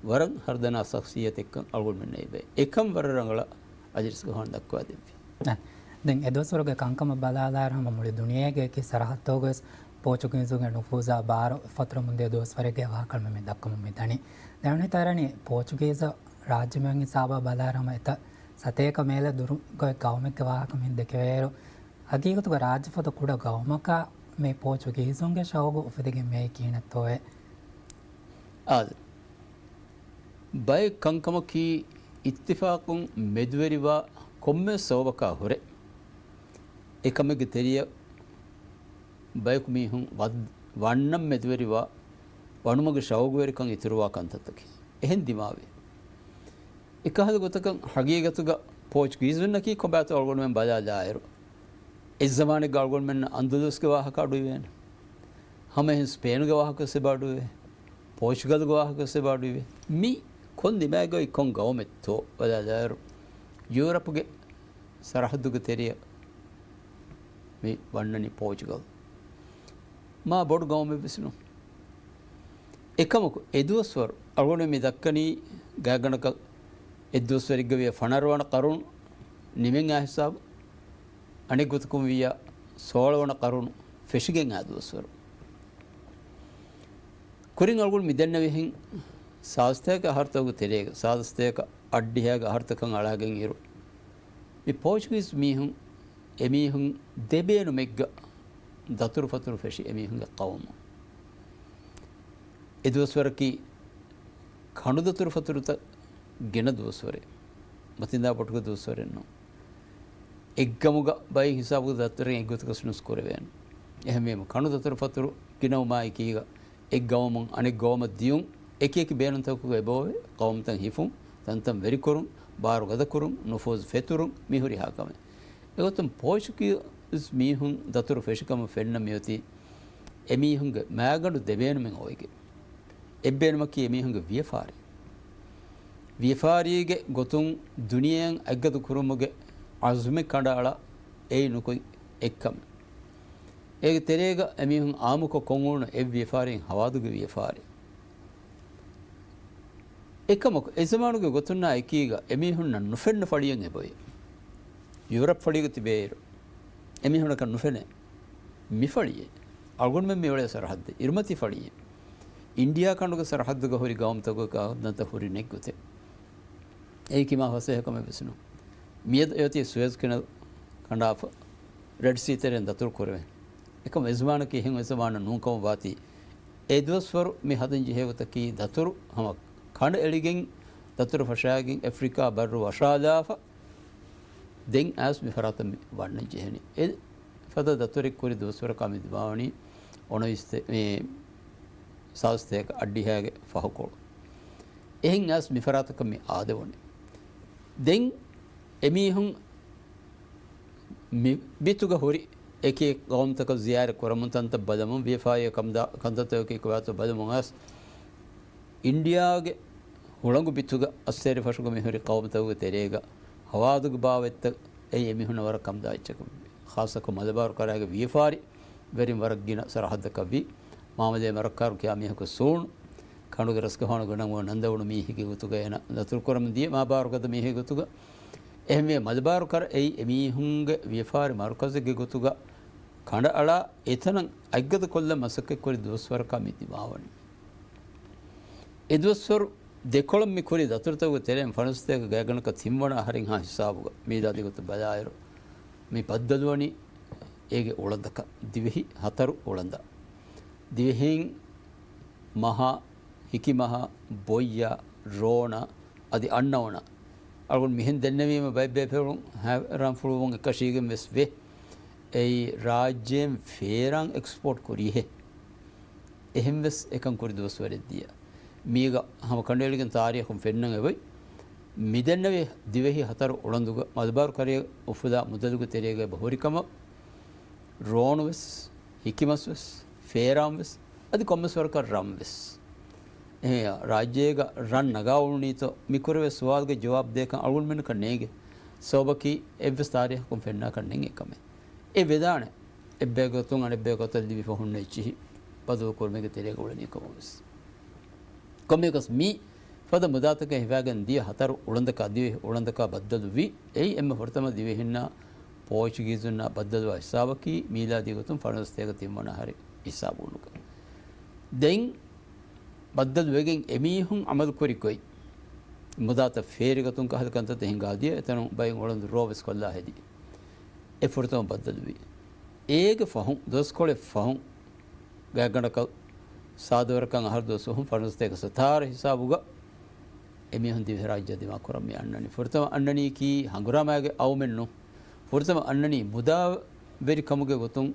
ވަރަށް ހަރުދަނާ ޝަޚްޞިއްޔަތެއްކަން އަޅުގަނޑުމެންނަށް އެބަ އެކަން ވަރަށް ރަނގަޅަށް އަލިރަސްގެފާނު ދައްކަވާ ދެއްވި. ދެން އެ ދުވަސްވަރުގެ ކަންކަމަށް ބަލާލާއިރު ހަމަ މުޅި ދުނިޔޭގެ އެކި ސަރަހައްދުގަވެސް ޕޯޗުގީޒުންގެ ނުފޫޒާ ބާރު ފަތުރަމުންދިޔަ ދުވަސްވަރެއްގެ ވާހަކަ މި ދައްކަމުން މި ދަނީ. ދެން އަނެއް ތަރަނި ޕޯޗުގީޒު ރާއްޖެ މިވަނީ ހިސާބަށް ބަލާއިރު ހަމަ އެތައް ސަތޭކަ މޭލެ ދުރުގައި ޤައުމެއްގެ ވާހަކަ މި ދެކެވޭއިރު، ހަގީގަތުގަ ރާއްޖެފަދަ ކުޑަ ޤައުމަކަށް މި ޕޯޗުގީޒުންގެ ޝައުގު އުފެދިގެން މިއައީ ކިހިނެއްތޯއޭ؟ އާދެ. ބައެއް ކަންކަމަކީ އިއްތިފާޤުން މެދުވެރިވާ ކޮންމެ ސަބަބަކާ ހުރެ، އެކަމެއްގެ ތެރެއަށް ބަޔަކު މީހުން ވައް-، ވަންނަން މެދުވެރިވާ ވަނުމުގެ ޝައުގުވެރިކަން އިތުރުވާ ކަންތައްތަކެއް. އެހެން ދިމާވި. އެކަހަލަ ގޮތަކަށް ހަގީގަތުގަ ޕޯޗުގީޒުންނަކީ ކޮބާތޯ އަޅުގަނޑުމެން ބަލާލާއިރު، އެއްޒަމާނެއްގަ އަޅުގަނޑުމެންނަށް އަންދަލޫސްގެ ވާހަކަ އަޑުއިވޭނެ. ހަމައެހެން ސްޕޭނުގެ ވާހަކަ ވެސް އެބަ އަޑުއިވޭ. ޕޯޗުގަލުގެ ވާހަކަ ވެސް އެބަ އަޑުއިވޭ. މި ކޮން ދިމާއެއްގައި ކޮން ގައުމެއްތޯ ބަލާލާއިރު، ޔޫރަޕުގެ ސަރަހައްދުގެ ތެރެއަށް މި ވަންނަނީ ޕޯޗުގަލް. މާ ބޮޑު ގައުމެއް ވެސް ނޫން. އެކަމަކު، އެ ދުވަސްވަރު އަޅުގަނޑު މި ދައްކަނީ ގާތްގަނޑަކަށް އެއްދުވަސްވަރެއްގަ ވިޔަ ފަނަރަ ވަނަ ޤަރުނު ނިމެން އާ ހިސާބު، އަނެއް ގޮތަކުން ވިޔަ ސޯޅަ ވަނަ ޤަރުނު ފެށިގެން އާ ދުވަސްވަރު. ކުރިން އަޅުގަނޑު މި ދެންނެވިހެން ސާދަސަތޭކަ އަހަރުތަކުގެ ތެރޭގަ، ސާދަސަތޭކަ އަށްޑިހައިގެ އަހަރުތަކަށް އަޅާގެން އިރު، މި ޕޯޗުގީޒް މީހުން، އެމީހުން ދެބޭނުމެއްގަ ދަތުރުފަތުރު ފެށި އެމީހުންގެ ޤައުމު. އެ ދުވަސްވަރަކީ ކަނޑުދަތުރުފަތުރުތައް ގިނަ ދުވަސްވަރެއް. މަތިންދާ ބޮޓުގެ ދުވަސްވަރެއް ނޫން. އެއްގަމުގަ ބައެއް ހިސާބުގެ ދަތުރެއް އެއްގޮތަކަށް ނުސް ކުރެވޭނެ. އެހެންވީމަ، ކަނޑުދަތުރުފަތުރު ގިނަވުމާއެކީގަ އެއްގައުމުން އަނެއް ގައުމަށް ދިޔުން، އެކިއެކި ބޭނުންތަކުގައި އެބައޮވޭ، ޤައުމުތައް ހިފުން، ތަންތަން ވެރިކުރުން، ބާރު ގަދަކުރުން، ނުފޫޒު ފެތުރުން، މިހުރިހާ ކަމެއް. އެގޮތުން ޕޯޗުގީޒް މީހުން ދަތުރު ފެށިކަމަށް ފެންނަ މިއޮތީ އެމީހުންގެ މާގަނޑު ދެބޭނުމެއް އޮވެގެން. އެއްބޭނުމަކީ އެމީހުންގެ ވިޔަފާރި. ވިޔަފާރީގެ ގޮތުން ދުނިޔެއަށް އަތްގަދަ ކުރުމުގެ އަޒުމެއް ކަނޑައަޅާ އެއީ ނުކުތް އެއްކަމެއް. އޭގެ ތެރޭގަ އެމީހުން އާއްމުކޮށް ކޮށްއުޅުނު އެއް ވިޔަފާރިއެއް ހަވާދުގެ ވިޔަފާރި. އެކަމަކު، އެޒަމާނުގެ ގޮތުންނާ އެކީގަ އެމީހުންނަށް ނުފެންނަ ފަޅިއެއް އެބައޮތް. ޔޫރަޕް ފަޅިގަ ތިބޭއިރު، އެމީހުންނަކަށް ނުފެނޭ މި ފަޅިއެއް. އަޅުގަނޑުމެން މި އުޅޭ ސަރަހައްދެއް، އިރުމަތީ ފަޅިއެއް. އިންޑިއާ ކަނޑުގެ ސަރަހައްދުގަ ހުރި ގައުމުތަކަކާ ދަންތަ ހުރި ނެތް ގޮތެއް. އެއީ ކިމާ ފަސޭހަކަމެއް ވެސް ނޫން. މިއަދު އެއޮތީ ސުއެޒް ކެނަލް ކަނޑާފަ، ރެޑް ސީ ތެރެއިން ދަތުރު ކުރެވޭ. އެކަމަ އެޒަމާނަކީ އެހެން އެޒަމާނެއް ނޫންކަމަށް ވާތީ، އެ ދުވަސްވަރު މި ހަދަން ޖެހޭ ގޮތަކީ ދަތުރު ހަމަ ކަނޑައެޅިގެން، ދަތުރު ފަށާގެން އެފްރިކާ ބައްރު ވަށާލާފަ، ދެން އައިސް މި ފަރާތަށް މި ވަންނަން ޖެހެނީ. އެ ފަދަ ދަތުރެއް ކުރި ދުވަސްވަރަކާ މި ދިމާވަނީ އޮނަވީސް ތެ-، މި ސާދަސަތޭކަ އަށްޑިހައިގެ ފަހުކޮޅު. އެހެން އައިސް މި ފަރާތަކަށް މި އާދެވުނީ. ދެން އެމީހުން މި ބިތުގަ ހުރި އެކި ޤައުމުތަކަށް ޒިޔާރަތް ކުރަމުން، ތަންތަން ބަލަމުން، ވިޔަފާރި ކަމުދާ-، ކަންތައްތަކަކީ ކޮބާތޯ ބަލަމުން އައިސް، އިންޑިއާގެ ހުޅަނގު ބިތުގަ އައްސޭރި ފަށުގަ މިހުރި ޤައުމުތަކުގެ ތެރޭގަ ހަވާދުގެ ބާވަތްތައް އެއީ އެމީހުންނަށް ވަރަށް ކަންދާ އެއްޗަކަށް ވި. ޚާއްޞަކޮށް މަލަބާރު ކަރައިގެ ވިޔަފާރި ވެރިން ވަރަށް ގިނަ ސަރަހައްދަކަށް ވި. މާމަލޭ މަރައްކާރު ކިޔާ މީހަކު ސޫނު، ކަނޑުގެ ރަސްގަހާނުގެ ނަން ނަންދަވަނު މީހެއްގެ ގޮތުގަ އޭނަ ދަތުރުކުރަމުން ދިޔަ މާބާރުގަދަ މީހެއްގެ ގޮތުގަ. އެހެންވެ މަލަބާރު ކަރައި އެމީހުންގެ ވިޔަފާރި މަރުކަޒެއްގެ ގޮތުގަ ކަނޑައަޅާ އެތަނަށް އަތްގަދަ ކޮށްލަން މަސައްކަތްކުރި ދުވަސްވަރަކާ މި ދިމާވަނީ. އެ ދުވަސްވަރު ދެކޮޅަށް މި ކުރި ދަތުރުތަކުގެ ތެރެއިން ފަނަރަ ސަތޭކަ ގާތްގަނޑަކަށް ތިންވަނަ އަހަރެއްހާ ހިސާބުގަ މީލާދީ ގޮތުން ބަލާއިރު، މި ބައްދަލުވަނީ އޭގެ އުޅަނދަކަށް، ދިވެހި ހަތަރު އުޅަނދަށް. ދިވެހީން މަހާ، ހިކިމަހާ، ބޮއްޔާ، ރޯނާ، އަދި އަންނައުނާ. އަޅުގަނޑު މިހެން ދެންނެވީމަ ބައެއް ބޭފުޅުން ހައިރާންފުޅުވުން އެކަށީގެން ވެސް ވޭ. އެއީ ރާއްޖޭން ފޭރާން އެކްސްޕޯޓް ކުރީހޭ. އެހެން ވެސް އެކަން ކުރި ދުވަސްވަރެއް ދިޔަ. މީގަ ހަމަ ކަނޑައެޅިގެން ތާރީޚުން ފެންނަން އެބައޮތް. މިދެންނެވި ދިވެހި ހަތަރު އުޅަނދުގަ މަލަބާރު ކަރައިގެ އުފުލާ މުދަލުގެ ތެރޭގަ އެބަ ހުރި ކަމަށް ރޯނު ވެސް، ހިކިމަސް ވެސް، ފޭރާން ވެސް، އަދި ކޮންމެސް ވަރަކަށް ރަން ވެސް. އެހެން ރާއްޖޭގަ ރަން ނަގާ އުޅުނީތޯ މި ކުރެވޭ ސުވާލުގެ ޖަވާބު ދޭކަން އަޅުގަނޑުމެންނަކަށް ނޭނގެ. ސަބަބަކީ އެއްވެސް ތާރީޚަކުން ފެންނާކަށް ނެތް އެކަމެއް. އެ ވެދާނެ. އެއްބައި ގޮތުން އަނެއްބައި ގޮތަށް ލިބިފަ ހުންނަ އެއްޗިހި ބަދަލު ކުރުމެއްގެ ތެރޭގަ އުޅެނީ ކަމަށް ވެސް. ކޮންމެއަކަސް މި ފަދަ މުދާތަކެއް ހިފާގެން ދިޔަ ހަތަރު އުޅަނދަކާ ދިވެހި އުޅަނދަކާ ބައްދަލު ވި. އެއީ އެންމެ ފުރަތަމަ ދިވެހިންނާ ޕޯޗުގީޒުންނާ ބައްދަލުވާ ހިސާބަކީ މީލާދީ ގޮތުން ފަނަރަ ސަތޭކަ ތިންވަނަ އަހަރެއް ހިސާބު އުނުގަ. ދެން ބައްދަލު ވެގެން އެމީހުން އަމަލުކުރި ގޮތް، މުދާތައް ފޭރިގަތުން ކަހަލަ ކަންތައްތައް ހިނގާދިޔަ، އެތަނުން ބައެއް އުޅަނދު ރޯ ވެސް ކޮށްލާ ހެދި. އެ ފުރަތަމަ ބައްދަލުވީ. އޭގެ ފަހުން، ދުވަސްކޮޅެއް ފަހުން، ގާތްގަނޑަކަށް ސާދަވަރަކަށް އަހަރު ދުވަސް ފަހުން ފަނަރަ ސަތޭކަ ސަތާރަ ހިސާބުގަ އެމީހުން ދިވެހިރާއްޖެ ދިމާކުރަން މި އަންނަނީ. ފުރަތަމަ އަންނަނީކީ ހަނގުރާމައިގެ އައުމެއް ނޫން. ފުރަތަމަ އަންނަނީ މުދާވެރިކަމުގެ ގޮތުން،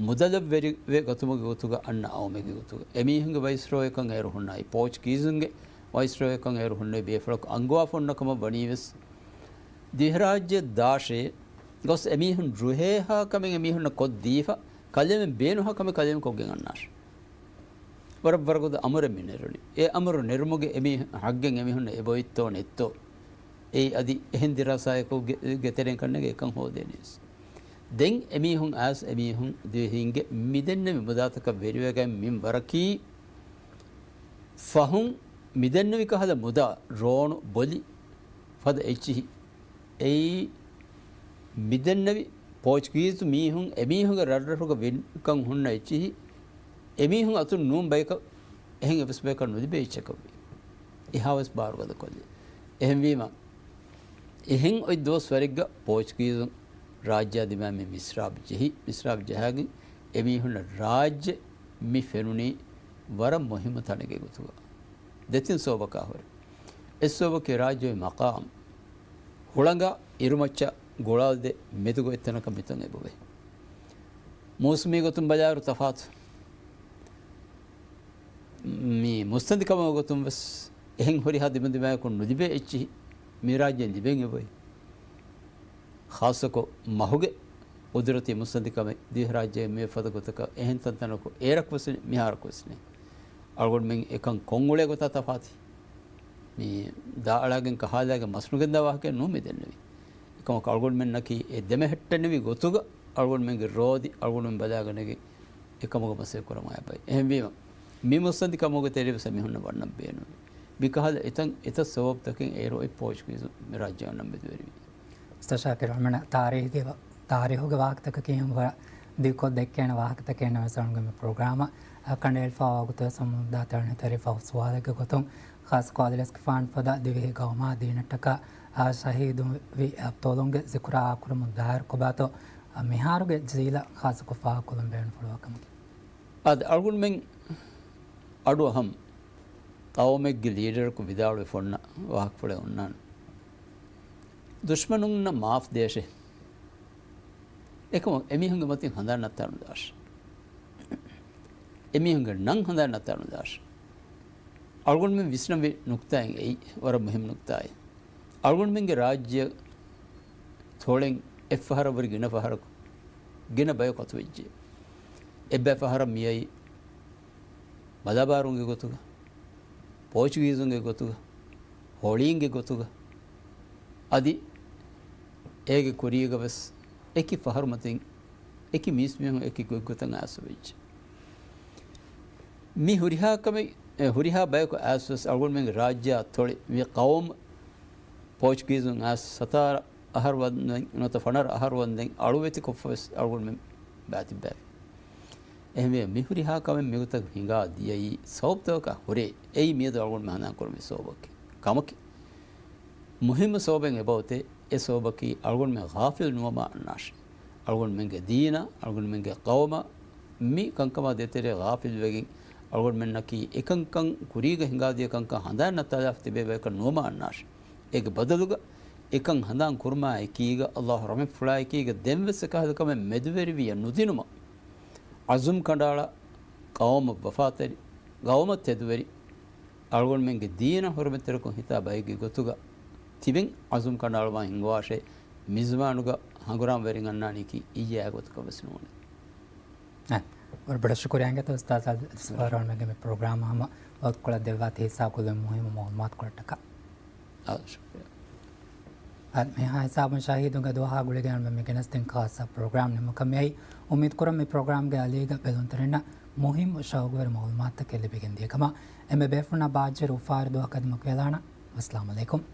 މުދަލަށް ވެރިވެ ގަތުމުގެ ގޮތުގަ އަންނަ އައުމެއްގެ ގޮތުގަ. އެމީހުންގެ ވައިސްރޯއަކަށް އޭރު ހުންނައި، ޕޯޗުގީޒުންގެ ވައިސްރޯއަކަށް އޭރު ހުންނައި ބޭފުޅަކު އަންގަވާފަ ހުންނަ ކަމަށް ވަނީ ވެސް، ދިވެހިރާއްޖެ ދާށޭ ގޮސް އެމީހުން ރުހޭހާ ކަމެއް އެމީހުންނަށް ކޮށްދީފަ، ކަލޭމެން ބޭނުންހާ ކަމެއް ކަލޭމެން ކޮށްގެން އަންނާށޭ. ވަރަށް ވަރަށް ގޮތަށް އަމުރެއް މި ނެރުނީ. އެ އަމުރު ނެރުމުގެ އެމީ، ހައްގެއް އެމީހުންނަށް އެބައޮތްތޯ ނެތްތޯ. އެއީ އަދި އެހެން ދިރާސާއަކުގެ، ގެ ތެރެއިން ކަންނޭނގެ އެކަން ހޯދޭނީސް. ދެން އެމީހުން އައިސް އެމީހުން ދިވެހީންގެ މިދެންނެވި މުދާތަކަށް ވެރިވެގެން މިންވަރަކީ ފަހުން މިދެންނެވި ކަހަލަ މުދާ ރޯނު ބޮލި ފަދަ އެއްޗިހި. އެއީ މިދެންނެވި ޕޯޗުގީޒު މީހުން އެމީހުންގެ ރަށްރަށުގަ ވެންކަން ހުންނަ އެއްޗިހި، އެމީހުން އަތުން ނޫން ބަޔަކަށް، އެހެން އެއްވެސް ބަޔަކަށް ނުލިބޭ އެއްޗަކަށްވި. އެހާވެސް ބާރުގަދަކޮށްލި. އެހެންވީމަ، އެހެން އޮތް ދުވަސް ވަރެއްގަ ޕޯޗުގީޒުން ރާއްޖެއާ ދިމާ މި މިސްރާބު ޖެހި، މިސްރާބު ޖަހާގެން އެމީހުންނަށް ރާއްޖެ މި ފެނުނީ ވަރަށް މުހިއްމު ތަނެއްގެ ގޮތުގަ. ދެތިން ސަބަބަކާ ހުރެ. އެއް ސަބަބަކީ ރާއްޖެ މަޤާމް. ހުޅަނގާ އިރުމައްޗަށް ގޮޅާލުދެ މެދުގަ އޮތް ތަނަކަށް މިތަން އެބަވޭ. މޫސުމީ ގޮތުން ބަލާއިރު ތަފާތު. މި މުއްސަނދިކަމުގެ ގޮތުން ވެސް އެހެން ހުރިހާ ދިމަދިމާޔަކުން ނުލިބޭ އެއްޗިހި މި ރާއްޖޭން ލިބެން އެބައޮތް. ޚާއްޞަކޮށް މަހުގެ ޤުދުރަތީ މުއްސަނދިކަމެއް ދިވެހިރާއްޖޭގެ މިވެ ފަދަ ގޮތަކަށް އެހެން ތަންތަނަކު އޭރަކު ވެސް ނެތް، މިހާރަކު ވެސް ނެތް. އަޅުގަނޑުމެން އެކަން ކޮށްއުޅޭ ގޮތާ ތަފާތު. މި ދާއަޅާގެން ކަހާލާގެން މަސްނުގެންދާ ވާހަކައެއް ނޫން މި ދެންނެވީ. އެކަމަކު އަޅުގަނޑުމެންނަކީ އެ ދެމެހެއްޓެނިވި ގޮތުގަ އަޅުގަނޑުމެންގެ ރޯދި އަޅުގަނޑުމެން ބަލާގަނެގެން އެކަމުގަ މަސައްކަތް ކުރަމާ އެބައި. އެހެންވީމަ، މި މުއްސަނދި ކަމުގެ ތެރެއިން ވެސް އެމީހުންނަށް ވަންނަން ބޭނުންވި. މިކަހަލަ އެތަން އެތައް ސަބަބުތަކެއް އޭރު އޮތް ޕޯޗުގީޒުން މި ރާއްޖެ އަންނަން މެދުވެރިވި. އުސްތާޛު ޝާކިރު އަޅުމެންނަށް ތާރީހުގެ ވަ-، ތާރީހުގެ ވާހަކަތަކަކީ ވަރަށް ދިގުކޮށް ދެއްކޭނެ ވާހަކަތަކެއް ނަމަވެސް އަޅުގަނޑު މި ޕްރޮގްރާމަށް ކަނޑައެޅިފައިވާ ވަގުތު ވެސް ހަމަ މުދާތައް ތެރެފަ ސުވާލެއްގެ ގޮތުން ޚާއްޞަކޮށް އަލި އަސްގަފާން ފަދަ ދިވެހި ގައުމާ ދީނަށްޓަކާ ޝަހީދުވި އަބްޠާލުންގެ ޒިކުރާ ކުރަމުން ދާއިރުކޮށް ބާތޯ މިހާރުގެ ޖީލަށް ޚާއްޞަކޮށް ފާހަގަކޮށްލަން ބޭނުންފުޅުވާ ކަމަކީ. އަދި އަޅުގަނޑުމެން އަޑު އަހަން ޤައުމެއްގެ ލީޑަރަކު ވިދާޅުވެފަ އޮންނަ ވާހަކަފުޅެއް އޮންނާނެ. ދުޝްމަނުންނަށް މާފް ދޭށޭ. އެކަމަކު އެމީހުންގެ މަތިން ހަނދާން ނައްތާލަން ދާށޭ. އެމީހުންގެ ނަން ހަނދާން ނައްތާލަން ދާށޭ. އަޅުގަނޑުމެން ވިސްނަންވީ ނުކްތާއެއް އެއީ ވަރަށް މުހިއްމު ނުކްތާއެއް. އަޅުގަނޑުމެންގެ ރާއްޖެ ތޮޅެއް އެއްފަހަރަށްވުރެ ގިނަ ފަހަރަކު ގިނަ ބަޔަކު އަތުވެއްޖެ. އެއްބައި ފަހަރަށް މިއައީ މަލާބާރުންގެ ގޮތުގަ، ޕޯޗުގީޒުންގެ ގޮތުގަ، ހޮޅީންގެ ގޮތުގަ އަދި އޭގެ ކުރީގަ ވެސް އެކި ފަހަރު މަތިން އެކި މީސްމީހުން އެކި ގޮތްގޮތަށް އައިސްފަވެއްޖެ. މި ހުރިހާ ކަމެއް، އެ، ހުރިހާ ބަޔަކު އައިސް ވެސް އަޅުގަނޑުމެންގެ ރާއްޖެއާ ތޮޅި މި ޤައުމު ޕޯޗުގީޒުން އައިސް ސަތާރަ އަހަރު ވަންދެން ނުވަތަ ފަނަރަ އަހަރު ވަންދެން އަޅުވެތިކޮށްފަ ވެސް އަޅުގަނޑުމެން ބާތިއްބައިފި. އެހެންވެ، މި ހުރިހާ ކަމެއް މިގޮތަށް ހިނގާ ދިޔައީ ސަބަބުތަކަކާ ހުރޭ. އެއީ މިއަދު އަޅުގަނޑުމެން ހަނދާން ކުރަމުން ސަބަބަކީ ކަމަކީ. މުހިއްމު ސަބަބެއް އެބައޮތޭ. އެ ސަބަބަކީ އަޅުގަނޑުމެން ޣާފިލް ނުވަމާ އަންނާށޭ. އަޅުގަނޑުމެންގެ ދީނަށް، އަޅުގަނޑުމެންގެ ޤައުމަށް މި ކަންކަމާ ދޭތެރޭ ޣާފިލްވެގެން، އަޅުގަނޑުމެންނަކީ އެކަންކަން ކުރީގަ ހިނގާދިޔަ ކަންކަން ހަނދާން ނައްތާލާފަ ތިބޭ ބަޔަކަށް ނުވަމާ އަންނާށޭ. އޭގެ ބަދަލުގަ އެކަން ހަނދާން ކުރުމާ އެކީގަ، ﷲ ރަޙްމަތްފުޅާއެކީގަ ދެންވެސް އެކަހަލަ ކަމެއް މެދުވެރިވިޔަ ނުދިނުމަށް ޢަޒުމް ކަނޑައަޅާ، ޤައުމަށް ވަފާތެރި، ޤައުމަށް ތެދުވެރި، އަޅުގަނޑުމެންގެ ދީނަށް ހުރުމަތްތެރިކޮށް ހިތާ ބައެއްގެ ގޮތުގަ ތިބެން ޢަޒުމް ކަނޑައަޅުވާ ހިނގުވާށޭ. މިޒުވާނުގަ ހަނގުރާމަ ވެރިން އަންނާނީކީ އިއްޔާ ގޮތަކަށް ވެސް ނޫނޭ. އެ، ވަރަށް ބޮޑަށް ޝުކުރިއްޔާ އިނގޭތޯ އުސްތާޛާ އަދިސް ފާރާންމެންގެ މި ޕްރޮގްރާމް ހަމަ ވަގުތުކޮޅަށް ދެއްވާތީ ހިއްސާކޮށްލުމުގެ މުހިއްމު މަޢުލޫމާތުކޮޅަށްޓަކާ. އާ، ޝުކުރިއްޔާ. އަދި މިހާ ހިސާބުން ޝަހީދުންގެ ދުވަހާ ގުޅިގެން މި ގެނެސްދިން ޚާއްޞަ ޕްރޮގްރާމް ނިމުން ކަމަށް. އުއްމީދު ކުރަން މި ޕްރޮގްރާމްގެ އަލީގަ ބެލުންތެރިންނަށް މުހިއްމު ޝައުގުވެރި މަޢުލޫމާތުތަކެއް ލިބިގެން ދިޔަ ކަމަށް. އެންމެ ބޭފުޅުންނާ ބާއްޖަވެރި އުފާވެރި ދުވަހަކަށް އަދި މަ ކިޔަލާނަން. ވައްސަލާމް ޢަލައިކުމް.